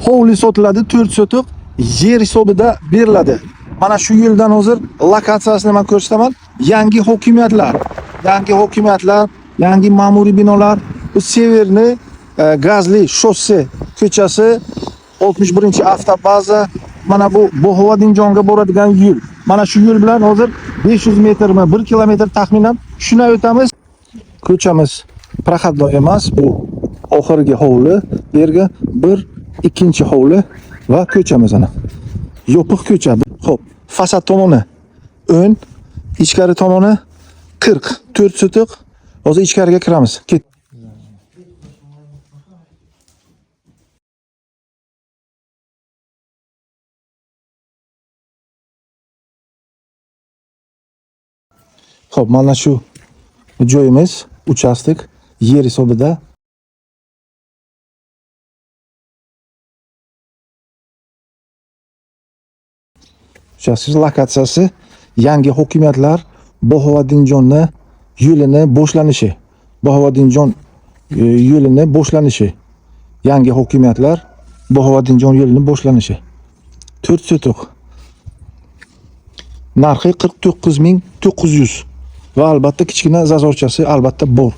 Hovli sotiladi, 4 sotiq yer hisobida beriladi. Mana shu yo'ldan hozir lokatsiyasini men ko'rsataman. Yangi hokimiyatlar, yangi hokimiyatlar, yangi ma'muriy binolar, bu Severni gazli shosse ko'chasi 61 avtobaza, mana bu Bohovadinjonga boradigan yo'l. Mana shu yo'l bilan hozir 500 metrmi, 1 kilometr taxminan shunday o'tamiz. Ko'chamiz проходной emas, bu oxirgi hovli, bu yerga bir ikkinchi hovli va ko'chamiz ana. Yopiq ko'cha. Xo'p, fasad tomoni 10, ichkari tomoni 40, 4 sotiq. Hozir ichkariga kiramiz. Ket. Xo'p, mana shu joyimiz, uchastok yer hisobida. Uchastok lokatsiyasi yangi hokimiyatlar Bohovadinjonni yo'lini boshlanishi. Bohovadinjon yo'lini boshlanishi. Yangi hokimiyatlar Bohovadinjon yo'lini boshlanishi. 4 sotiq. Narxi 49 900 va albatta kichkina zazorchasi albatta bor.